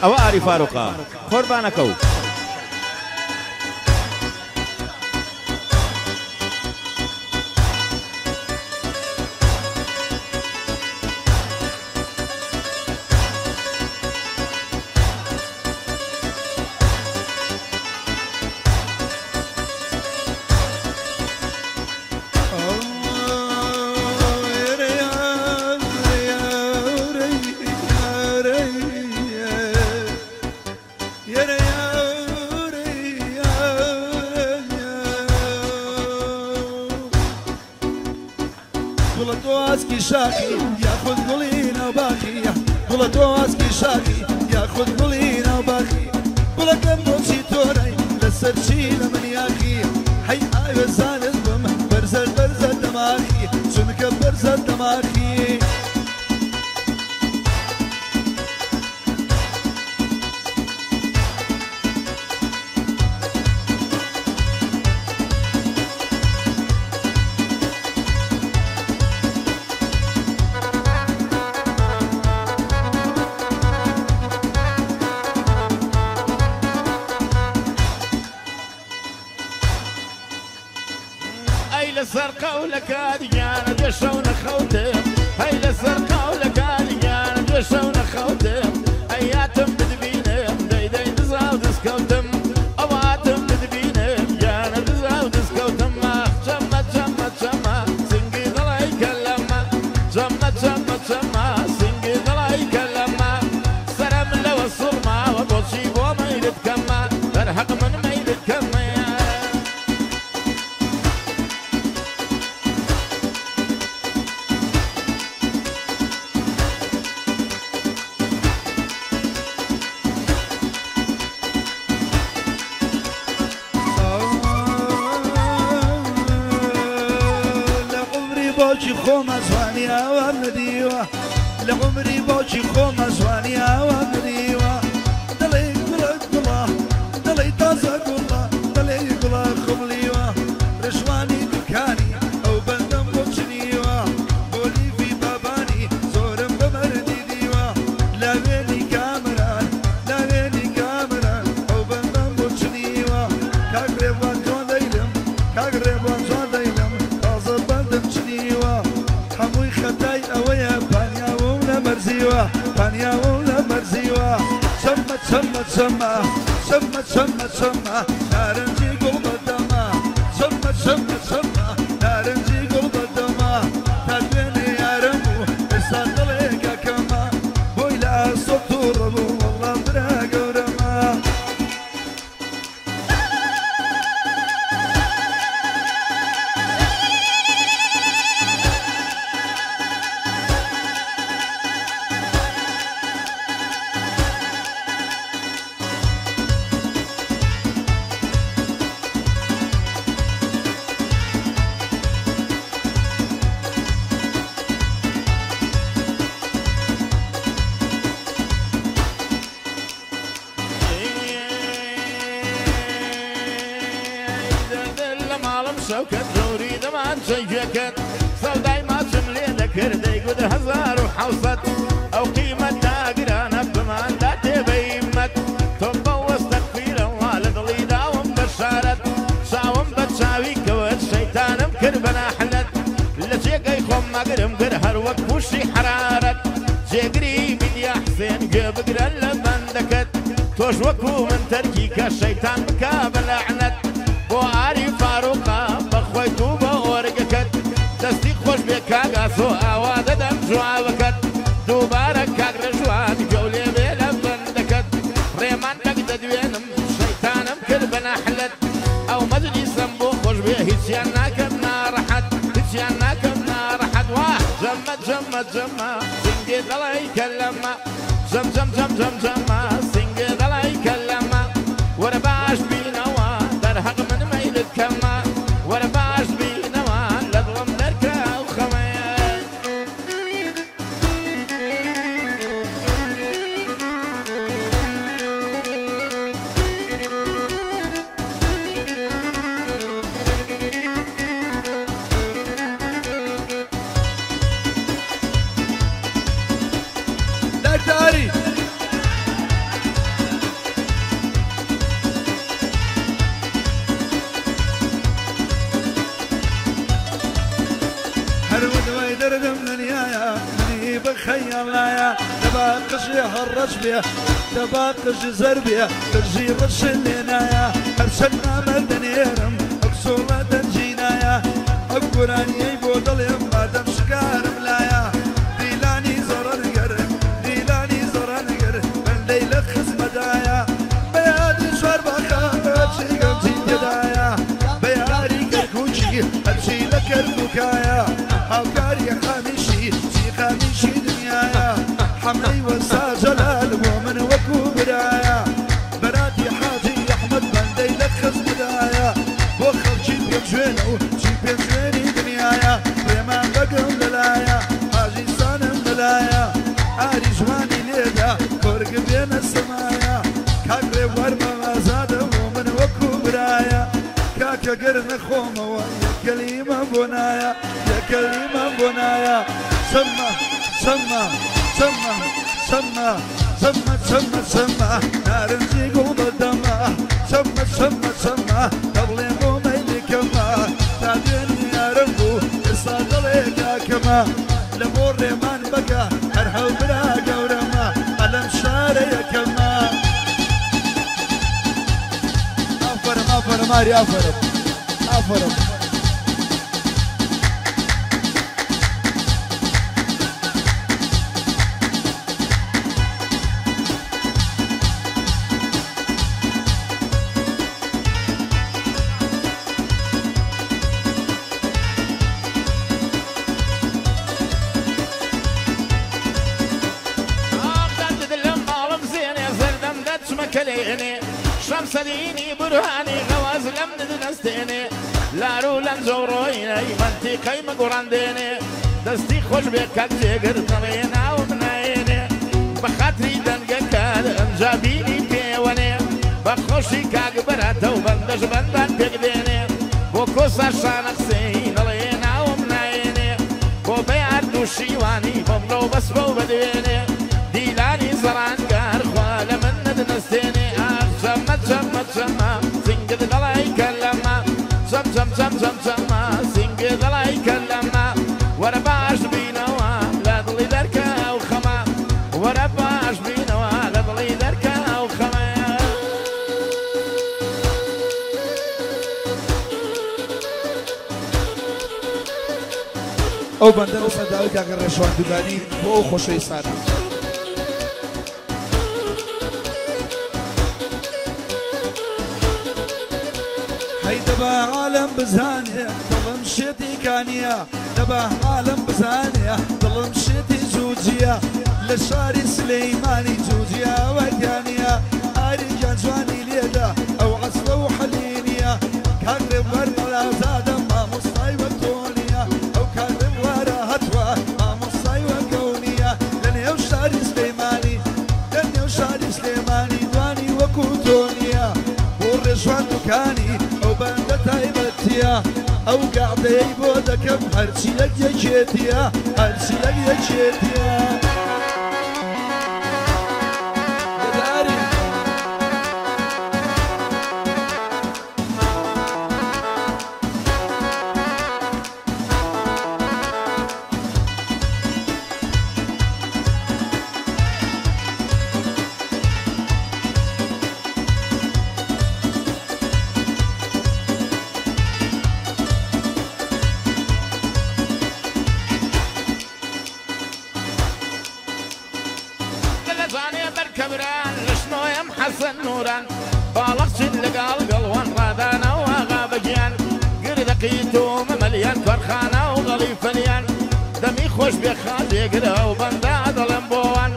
ئەوە ئاری فاروقە قوربانەکە و شاخی یاخود گوڵی ناوباخی گوڵە تۆ ئاسکی شاخی یاخود گوڵی ناوباخی گوڵەکەم بۆچی تۆرەی لەسەر چی لە من یاخی حەی ئاوێزانت بم بەرزە بەرزە دەماخی چونکە بەرزە دەماخی. لەسەر قەولەکە گیانە دوێشەو نەخەوتم هەی لەسەر قەولەکە گیانە دوێشەو نەخەوتم ئەیاتم بدبینم دەیدەی دزاو دەستکەوتم ئەواتم بدبینم گیانە دزاو دەستکەوتم چەمە چەمە چەمە سنگی دڵی کەلەمە چەمە چەمە چەمە سنگی دڵی کەلەمە سەرم لەوە سوڕماوە بۆچی بۆ مەیلت کەمە دەرهەق من مەیلت کەمە. باوکی خۆم ئەزوانی ئاوام نەدیوە لە عومری باوکی خۆم ئەزوانی ئاوام نەدیوە دەڵێ گوڵە گوڵە دەڵێ تازە گوڵە دەڵێ گوڵە خوملیوە ڕژوانی دوکانی ئەو بەندەم بۆ چنیوە بۆ لیڤی بابانی زۆرم بە مەردی دیوە لاوێنی کامەران لاوێنی کامەران ئەو بەندەم بۆ چنیوە کاک ڕێبوان جوان دەیلم کاک ڕێبوان جوان دەیلم تازە بەندم چنیوە هەمووی خەتای ئەوەیە پانیاوم لە مەرزیوە پانیاوم لە مەرزیوە چەمە چەمە چەمە چەمە چەمە چەمە نارنجی گوڵ بەدەمە چەمە چەمە چەمە نارنجی گوڵ بەدەمە تا دوێنێ یارم بوو ئێستا دڵێکەکەمە بۆی لە ئاسۆ تووڕە بوو وەڵڵا برا گەورەمە. شەوکەت زۆری دەمان چەیگوێکرد سەودای ماچم لێ دەکرد دەیگوت 1700 ئەو قیمەت داگرانە بماندا تێبەیمەت تۆم بەوەستە پیرەوە لە دڵی داوم بە شارەت چاوم بە چاوی کەوت شەیتانم کرد بە ناحلەت لە جێگەی خۆم مەگرم گر هەر وەک پووشی حەرارەت جێگری میدیا حسێن گوێ بگرە لە بەندەکەت تۆش وەکوو من تەرکی کە شەیتان بکا بە لەعنەت بۆ ئاری فاروقە بەخۆی تو بە ئۆرگەکەت دەستی خۆش بێ کاگاسۆ ئاوا دەدەم جوابەکەت دووبارە کاک ڕێژوان گەولێ بێ لە بەندەکەت ڕێمان بەگ دەدوێنم شەیتانم کرد بە نەحلەت ئەو مەجلیسم بۆ خۆش بێ هیچیان ناکەم ناڕەحەت هیچیان ناکەم ناڕەحەت وا جەمە جەمە جەمە سنگێ دەڵی کەلەمە جەم جەم جەم جەم جەمە سنگێ دەڵی کەلەمە وەرە باش بینەوە دەرهەق من مەیلت کەمە وەرە باش بینەوە لە دڵم دەرکە ئەو خەمەیە. دکتاری. لایە دەبا قژی هەڕەش بێ دەبا قژی زەر بێ قژی ڕەش لێنایە هەرچەند نامە دەنێرم ئەکسۆڵە دەنجینایە ئەو گۆرانیەی بۆ دەڵێم مادەم شکارم لایە دیلانی زەڕەنگەر دیلانی زەڕەنگەر بەندەی لە خزمەدایە بەیادی چوار باخە هەرچی گەنجی تێدایە بەیاری کەرکووکی هەرچی لە کەرکووکایە هاوکاری قامیشی چی قامیشی دنیایە حەمەی وەسا جەلال بۆ من وەکوو برایە بەراتی حاجی ئەحمەد بەندەی لە خزمەدایە بۆ خەڵکی پێنجوێنە و چی پێنجوێنی دنیایە ڕێمان بەگەم لەلایە حاجی سانم لەلایە ئاری جوانی لێدا کۆرگ بێنە سەمایە کاک ڕێوەر مەمازادە بۆ من وەکوو برایە کاکە گەر نەخۆمەوە یەکەلیمە بۆ نایە یەکەلیمە بۆ نایە چەمە چەمە چەمە چەمە چەمە چەمە چەمە نارنجی گوڵ بەدەمە چەمە چەمە چەمە دەبڵێم بۆ مەیلکەمە تا دوێنێ یارم بوو ئێستا دەڵێ کاکەمە لە بۆ ڕێمان بەکە هەر هەو برا گەورەمە ئەلەم شارە یەکەمە. ئافەرم ئافەرم ئاری ئافەرم ئافەرم. شەمسەدینی برهانی غەواز لەم دەستێنێ لار و لەم زۆڕۆینەی مەنتیقەی مەگوڕان دێنێ دەستی خۆش بێ کاک جێگر دەڵێ ناوم نایێنێ بە خاتری دەنگەکە ئەنجا بینی پێوەنێ بە خۆشی کاک بەراتە و بەندەش بەندان پێک دێنێ بۆ کۆسا شانە قسەی دەڵێ ناوم نایێنێ بۆ بەیار دوو شیوانی بەمڕۆ بەس بەو بەدوێنێ دیلانی زەڕانگار خوا لە من نەدنەستێنێ چەمە چەمە چەمە سینگت دەڵای کەلەمە چەم چەم چەم چەم چەمە سینگت دەڵای کەلەمە وەرە باش بینەوە لە دڵی دەرکە و خەمە وەرە باش بینەوە لە دڵی دەرکە و خەمە. ئەو بەندە لەسەر داوای کاکە ڕێشوان دوگانی بۆ ئەو خۆشەویستانە. هەی دەبا عالەم بزانێ دڵم شێتی کانیە دەبا عالەم بزانێ دڵم شێتی جوجیە لە شاری سلەیمانی جوجیە وەگیانیە ئاری گیان جوانی لێدا ئەو عەسڵە و حەلینیە کاک ڕێبوار مەلازادە مامۆستای وەتۆنیە ئەو کاک ڕێبوارە هەتوە مامۆستای وەگەونیە لە نێو شاری سلەیمانی لە نێو شاری سلێمانی دوانی وەکوو تۆنیە بۆ ڕێژوان دوکانی ئەو بەندە تایبەتیە ئەو گەعدەیەی بۆ دەکەم هەرچی یەک یەکێتیە هەرچی یەک یەکێتیە. داری حەسەن نوران باڵەخچین لەگەڵ گەڵوان ڕادانەوە ئاغا بەگیان گردەقی تۆمە مەلیان کارخانە و غەڵیفەلیان دەمی خۆش بێ خاجێگرە و بەندا دەڵێم بۆوان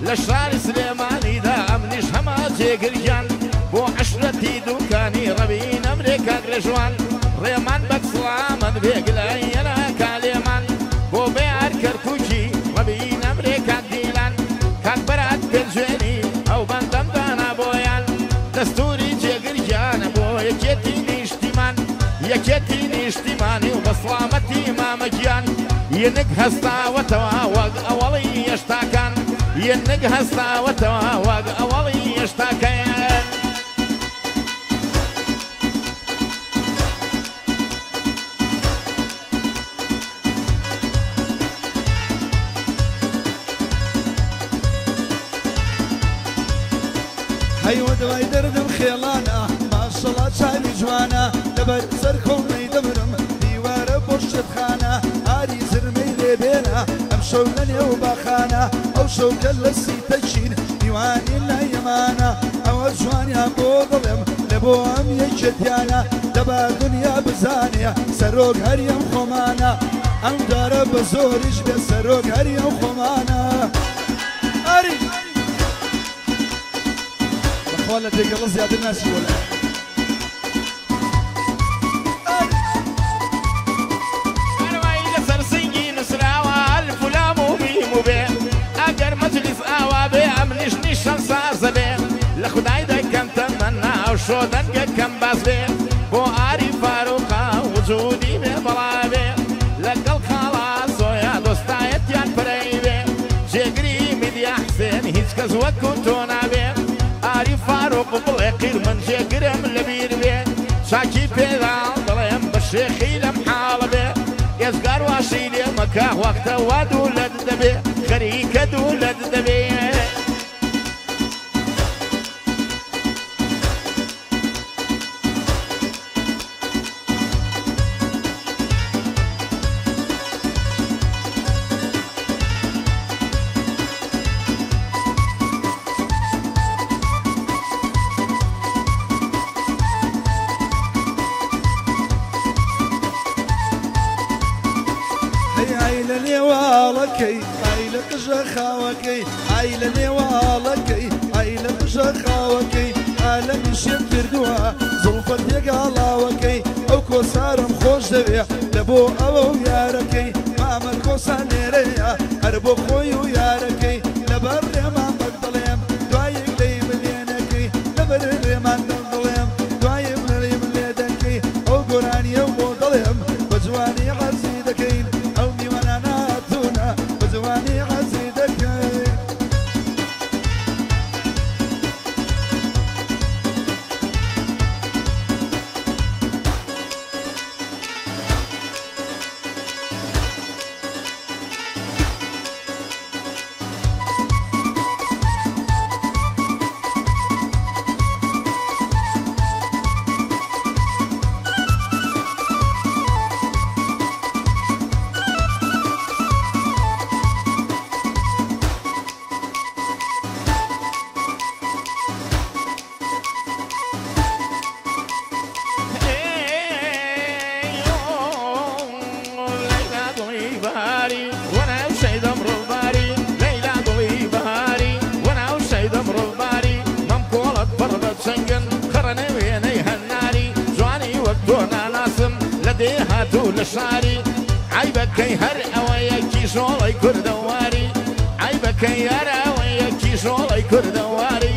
لە شاری سلێمانیدا ئەمنیش هەما جێگرگیان بۆ عەشرەتی دوکانی ڕەبی نەمرێ کاک ڕێژوان ڕێمان بەک سڵامەت بێگلایەنە کالێمان بۆ بەیار کەرکووکی ڕەبی نەمرێ کاک دیلان کاک بەرات پێنجوێنی ئەو بەندەم دانا بۆیان دەستوری جێگرگیانە بۆ یەکێتی نیشتیمان یەکێتی نیشتیمانی و بەسڵامەتی مامەگیان یەنک هەستاوەتەوە وەک ئەوەڵی هێشتاکان یەنک هەستاوەتەوە وەک ئەوەڵی هێشتاکەیان. هەیوە دوای دەردم خێڵانە ماشەڵا چاوی جوانە لەبەر سەرکۆڵی دەمرم دیوارە بۆ شتخانە ئاری زرمەی لێبێنە ئەم شەو لە نێو باخانە ئەو شەوکە لە سیتەچین میوانی لای ئەمانە ئەوە جوانیان بۆ دڵێم لە بۆ ئەم یەکێتیانە دەبا دنیا بزانێ سەرۆک هەریەم خۆمانە ئەم جارە بە زۆریش بێ سەرۆک هەریەم خۆمانە ئاری بەخوا لە تێکەڵە زیاتر ناچی وەلا ئەگەر مەجلیس ئاوا بێ ئەمنیش نیشەم سازە بێ لە خودای دەکەم تەمەنا ئەو شۆ دەنگەکەم باز بێ بۆ ئاری فاروقا وجودی بێ بەڵا بێ لەگەڵ خاڵا سۆیا دۆستایەتیان پرەی بێ جێگری میدیا حسێن هیچ کەس وەکو تۆ نابێ ئاری فاروق بڵێ قیر من جێگرم لەبیر بێ چاکی پێدا دەڵێم بە شێخی لەم حاڵە بێ ئێزگار واشی لێ مەکە وەختە وا دوولەت دەبێ خەریکە دوولەت دەبێ. ئای لە قژە خاوەکەی ئای لە نێواڵەکەی ئای لە قژە خاوەکەی عالەمی شێت کردووە زوڵفەت یەکاڵاوەکەی ئەو کۆسارم خۆش دەوێ لە بۆ ئەوە و یارەکەی مامە کۆسان لێرەیە هەر بۆ خۆی و یارەکەی لەبەر ڕێمان بەک دەڵێم دوایەک لەی ملێنەکەی لەبەر ڕێمان دڵێم دوایەک لەی ملێ دەکەی ئەو گۆرانیە و بۆ دەڵێم بە جوانی عەرزی دەکەین ئەو میوانانە هاتوونە بە جوانی عەرزی دەکەین. دێهاتوو لە شاری عیبەکەی هەر ئەوەیە کیژۆڵی کوردەواری عیبەکەی هەر ئەوەیە کیژۆڵی کوردەواری.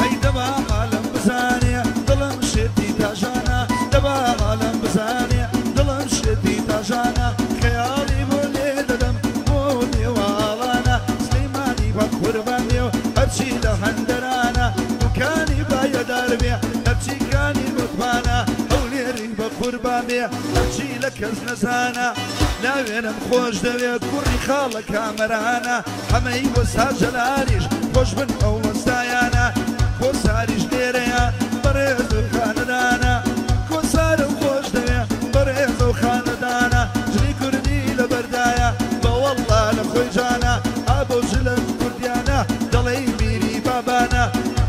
هەی دەبا عالەم بزانێ دڵم شێتی تاژانە دەبا عالەم بزانێ دڵم شێتی تاژانە خەیاڵی بۆ لێ دەدەم بۆ نێواڵانە سلەیمانی بە قوربان بێ و هەرچی لە هەندەرانە دوکانی بایەدار بێ هەرچی کانی متمانە هەولێری بە قوربان بێ هەرچی لە کەس نەزانە لاوێنم خۆش دەوێت کوڕی خاڵە کامەرانە هەمەی وەستا جەلالیش خۆش بن ئەو وەستایانە کۆساریش لێرەیە بەڕێز و خانەدانە کۆسارم خۆش دەوێ بەڕێز و خانەدانە ژنی کوردی لەبەردایە بەوەڵڵا لە خۆی جانە ئابۆ ژلە کوردیانە دەڵێی میری بابانە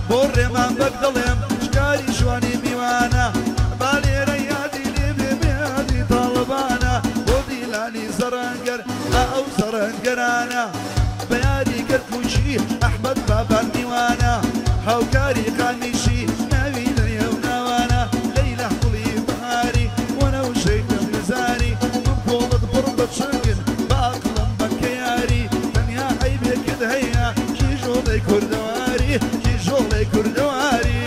بۆ ڕێمان بەک دەڵێم شکاری شوانی میوانە با لێرە یادی لێ بێ بێادی تاڵبانە بۆ دیلانی زەڕەنگەر ئەو زەڕەنگەرانە بە یاری کەرکووکی ئەحمەد بابان میوانە هاوکاری قامیشی ناوی لەنێو ناوانە لەیلا گوڵی بەهاری وەنەوشەی دەمزاری من کۆڵت پڕ بە چنگن بە ئەقڵم بە کەیاری تەنیا عەیبێکت هەیە کیژۆڵەی کوردەواری کیژۆڵەی کوردەواری.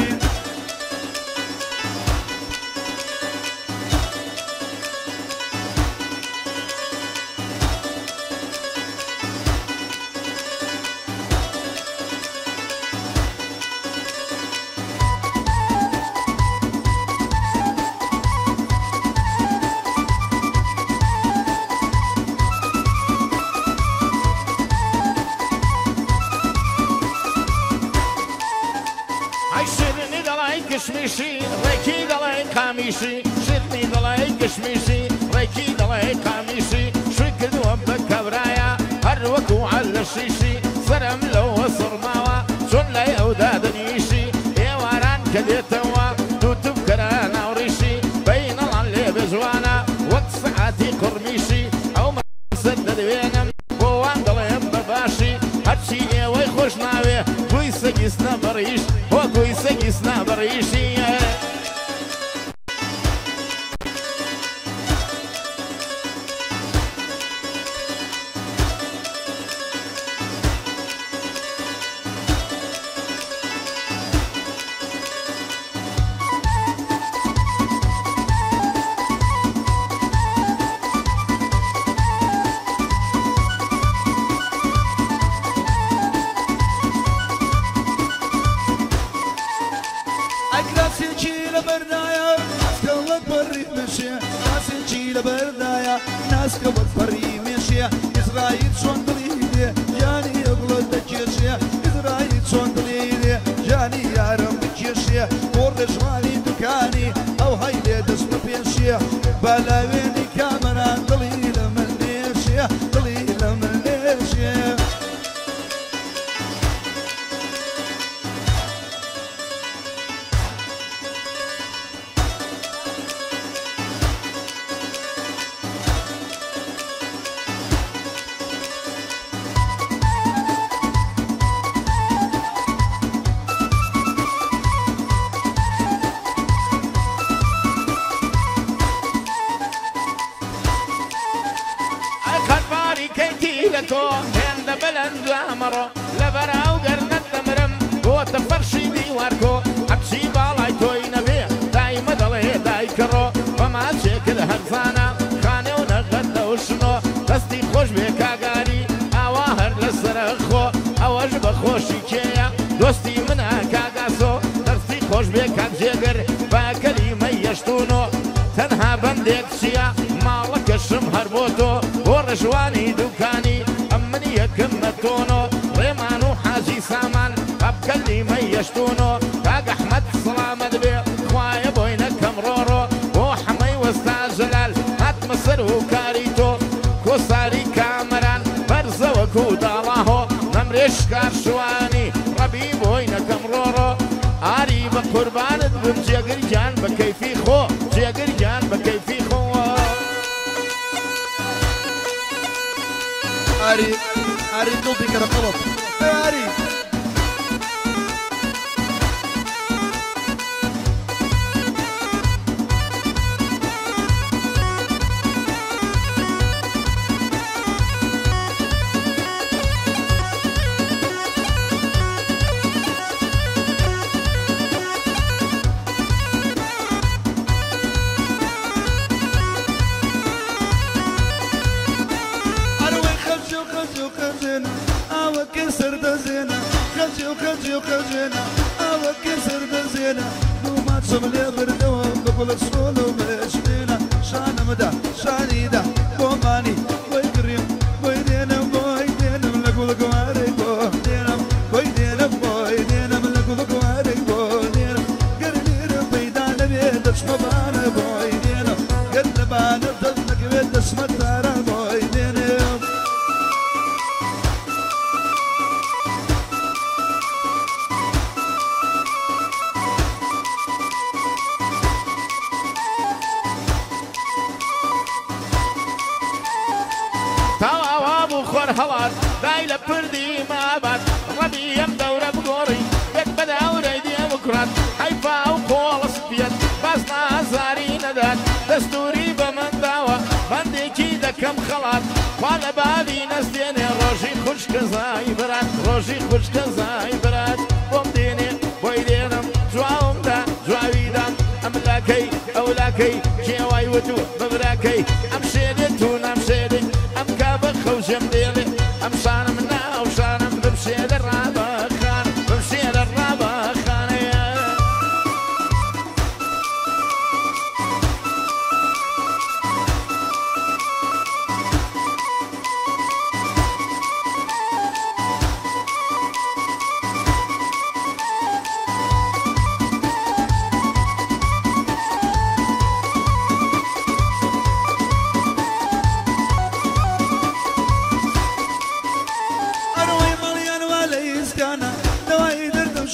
کشمیشی ڕێکی دەڵێ قامیشی شیرنی دەڵێ کشمیشی ڕێکی دەڵێ قامیشی شووی کردووە بە کابرایە هەر وەکو عەلە شیشی سەرم لەوە سڕماوە چۆن لای ئەو دادەنیشی ئێواران کە دێتەوە دوو بکەرە ناوڕیشی بەینەڵان لێ بێژوانە وەک سەعاتی قڕمیشی ئەو مەسەر دەدوێنم بۆ وان دەڵێم بە باشی هەرچی ئێوەی خۆش ناوێ گوی سەگیسنە بەڕیش بۆ گوی سەگیسنە بەڕیشی. إسرائيل شون دليلي جاني يغلط دكيشي إسرائيل شون دليلي جاني يارم دكيشي ورجواني دكاني أو هايلي دسم بيشي بلاويني كاميرا دليل من ليشي دليل من ليشي. هێندە بەلەند ئەمەڕۆ لەبەر ئەو گەرنەت دەمرم بۆتە فەرشی دیوارکۆ هەرچی باڵای تۆی نەبێ دایمە دەڵێ دایکەڕۆ بە ماچێکت هەرزانە خانێ و نەغەت لەو شنۆ دەستی خۆش بێ کاگاری ئاوا هەر لەسەرە خۆ ئەوەش بە خۆشی کێیە دۆستی منە کاگاسۆ دەستی خۆش بێ کاک جێگر بە کەلیمەی یەشتونۆ تەنها بەندێک چییە ماڵەکەشم هەر بۆ تۆ بۆ ڕژوانی دوکانی ئەمنی یەکم نەتۆنۆ ڕێمان و حاجی سامان بەکەلیمەی یەشتونۆ کاک ئەحمەد سڵامەت بێ خوایە بۆی نەکەم ڕۆڕۆ بۆ حەمەی وەستا جەلال هاتمە سەر و کاری تۆ کۆساری کامەران بەرزەوەکو داڵاهۆ نەمرێشکار شوانی ڕەبی بۆی نەکەم ڕۆڕۆ ئاری بە قوربانت بم جێگر گیان بە کەیفی خۆ جێگر گیان بە کەیفی خۆ. ئاری ئاری دڵی کەرە قەڵب ئاری هەڵات دای لە پردی مابات ڕەبی ئەم دەورە بگۆڕی یەک بە داورەی دێموکرات حەیفا و قۆڵە سپیەت باز نازاری نەدات دەستوری بە من داوە بەندێکی دەکەم خەڵات خوا لە بابی نەستێنێ ڕۆژی خوشکە زای برات ڕۆژی خوشکە زای برات بۆم دێنێ بۆی دێنم جوابمدا جوابیدام ئەم لاکەی ئەو لاکەی کێوای وتو ببراکەی ئەم شێرێت و نامشێرێ ئەم کا بە خەوژێم دێڵێ ئەم شانم ناو شانم بمشێرە ڕابەخان بمشێرە ڕابەخانەیە.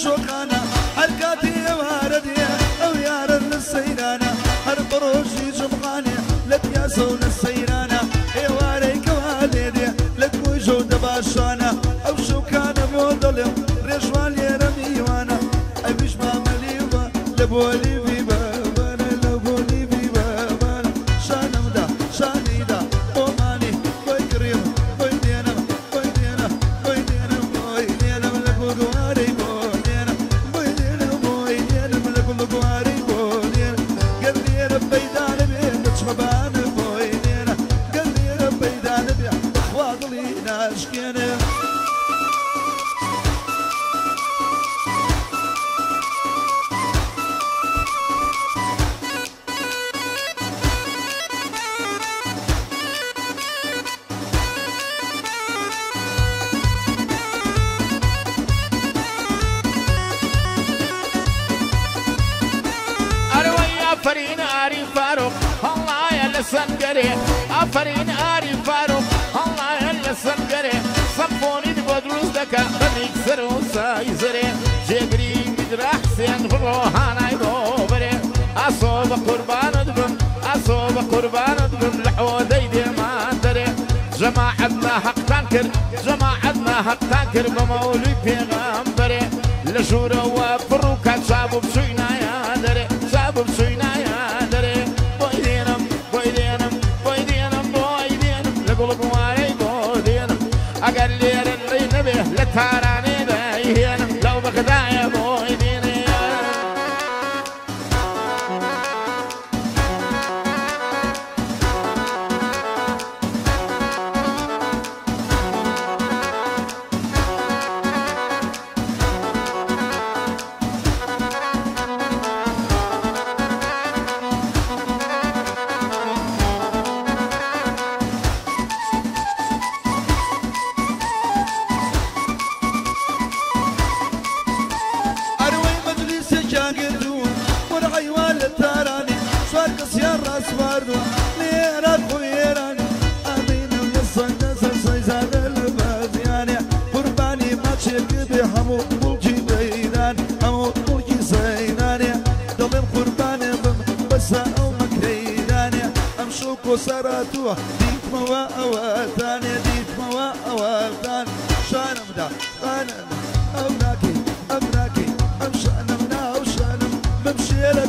شۆخانە هەر کاتی ئێوارە دێ ئەو یارە لە سەیرانە هەر بەڕۆژی جومعانێ لە پیاسە و لە سەیرانە ئێوارەی کەوا لێ دێ لە کۆی ژەو دەباشانە ئەو شەوکانە بۆ دەڵێم ڕێژوان لێرە میوانە ئەویش مامەلیوە لە بۆلیڤی بابانە لە بۆلیڤی بابانە شانمدا شانیدا بۆمانی بۆی کڕیم بۆی دێنم بۆی دێنم بۆی دێنم بۆی دێنم لە گوڵگوارەی بۆ دێنم بۆی دێنم بۆی دێنم لە گوڵگوارەی بۆ دێنم گەر لێرە پەیدا نەبێ دەچمە بانە بۆی دێنە گەر لێرە پەیدا نەبێ بەخوا دڵی ناشکێنێ. آفرین ئاری فاروق هەڵایە لە سەنگەرێ ئافرین ئاری فاروق هەڵایە لە سەنگەرێ سەمفۆنیت بۆ دروست دەکا بە میکسەر و سایزەرێ جێگری میدرا حسێن بڕۆ هانای بۆ بەرێ ئاسۆ بە قوربانت بم ئاسۆ بە قوربانت بم لە حۆدەی دێمان دەرێ جەماعەت ناحەقتان کرد جەماعەت ناحەقتان کرد بە مەولوی پێغەمبەرێ لە ژوورەوە پڕ و کات چابوو بچووینایە دەرێ چابوو بچووینایە دەرێ بۆی دێنم بۆی دێنم بۆی دێنم بۆی دێنم لە گوڵگوارەی بۆ دێنم ئەگەر لێرە ڕێی نەبێ لە تارانێ دایهێنم لەو بەغدایە بۆی دێنێ. ئەروەی مەجلیسێکیان گردووە وەرعەیوان لە تارانێ چوار کەسیان ڕاسواردووە لە عێراق و ئێرانێ ئامینم لە سەنگەسەر سەیزادە لە بازیانێ قوربانی ماچێک بێ هەموو مڵکی بەیدان هەموو مڵکی سەیدانێ دەڵێم قوربانێ بم بەسە ئەو مەکرەیدانێ ئەم شەو کۆسەراتووە دیتمەوە ئەوەتانێ دیتمەوە ئەوەتان شانمدا شانم ئەو ناکەی ئەم ناکەی ئەم شانم ناو شانم بم شێرە